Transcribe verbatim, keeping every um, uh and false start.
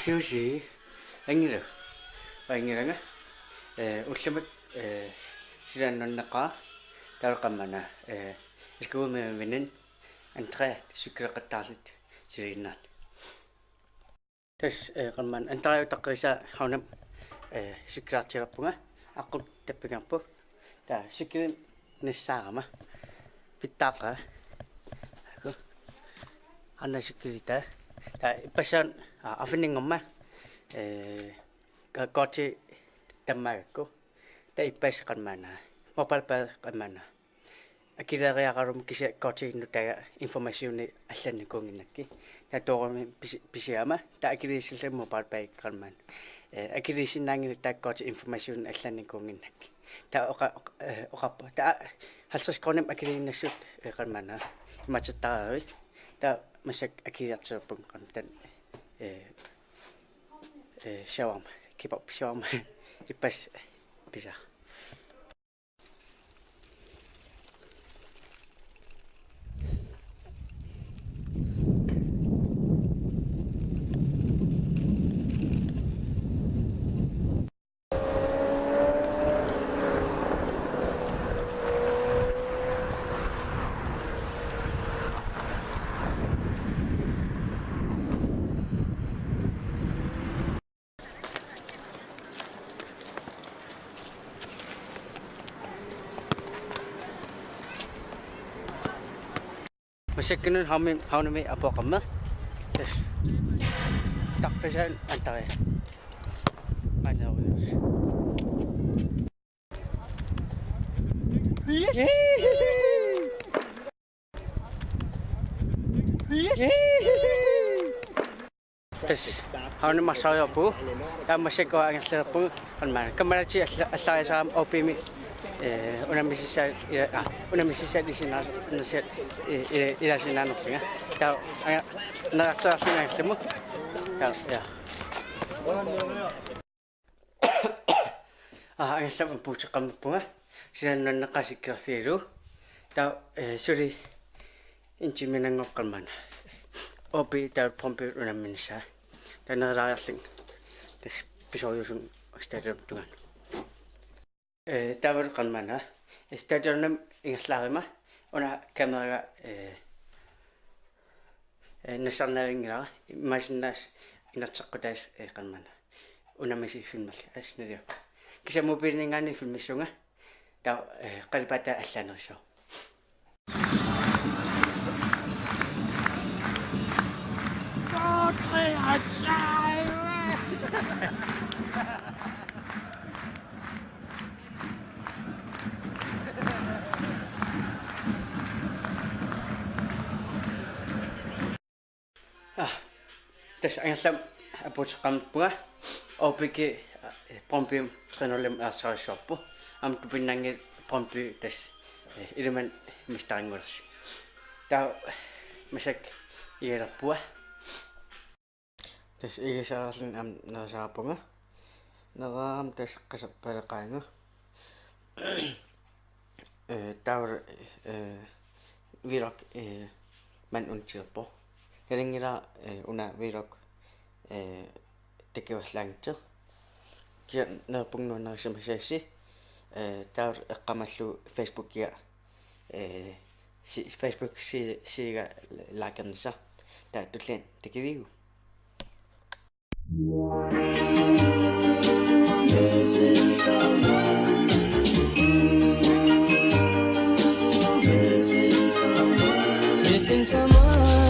Siusi, angilu. Anngilanga. Eh, ullumi, eh, silaannarneqaaq. Taava qamani, eh, iskuumivinen Andrea cykelertarlugu silaannaani. Tassa, eh, qamani Andrea utaqqisa Havnami, eh, cykelertilerpunga. Aqqut tappingaarput. Taava cykelimik nassaarama. Pitsaaqaaq. Aku. Aana cykelita. Taava ippassaq, ah, arfininngormat, eh, ka-, korti tammaagakku. Taava ippassaq qamani. MobilePay qamani. Akileriarama kisianni kortinik nutaaq informationi allannikuunnginnakkit. Taava toorami pisi-, pisiama. Taava akiliissallugu MobilePay qamani. Eh, akiliisinnaanngilaq taava korti informationi allannikuunnginnakkit. Taava oqa-, oqa-, eh, oqarpoq. Taava halvtreds kronimik akiliinnassut, eh, qamani. Imaattortaraluarpara. Taava massakkut akiliartilerpunga qamani. Eh, eh, shawarma. Kebab shawarma. Ippassaq pisaa. Massakkut Havnami, Havnami apuuqqammerpoq. Tassa. Taqqisa Andrea. Maannarujoq. Yes! Yes! Tassa Havnami arsariarpugut. Taava massakkut angerlarpugut. Qamani. Kammalaatitit alla-, allariasaarami O B-mi, eh, unammisissaa ila-, ah, unammisissaa isinnaas-, eh, ila-, ilaasinnaanerlunga. Taava anga-, neriartorlunga angerlamut. Taava, ja. Ah, angerlamut apuuteqqammerpunga. Silaannarneqaaq cykelerfigalugu. Taava, eh, suli en timinngormat qamani. O B taava Brøndby unamminissaa. Taava nerilaariarlunga. Tassa pisorujuusunga stadionip tungaanut. Eh, taavalu qamani. Stadionimi ingerlaarama. Una kamera, eh, eh, nassarnavinngilara, imaassinnaavoq inerteqqutaavoq, eh, qamani. Unammisi filmerlunga, assut neriuppunga. Kisianni mobiiliminngaanniit filmissuunga. Taava, eh, qalipaataa allaanerussaaq. Ah, tassa angerlamut apuuteqqammerpunga. O B-kut, ah, Brøndbymut tre nul arsarissarput. Aamma tupinnaanngilaq Brøndby tassa, eh, ilimanni mestarinngulersoq. Taava massakkut igalerpunga. Tassa igisariarlunga aamma nerisaarpunga. Neriarama tassa qasarpaleqaanga. Eh, taava, eh, vlog, eh, maanna unitsippoq. Nalunngilara, eh, una vlog, eh, takuallaanngitsoq. Kisianni neriuppunga nuannarissumik aasiit, eh, taava eqqaamallugu Facebookia, eh, si-, Facebook si-, sideqarnissaq. Taava tulliani takuliuk. Missing someone.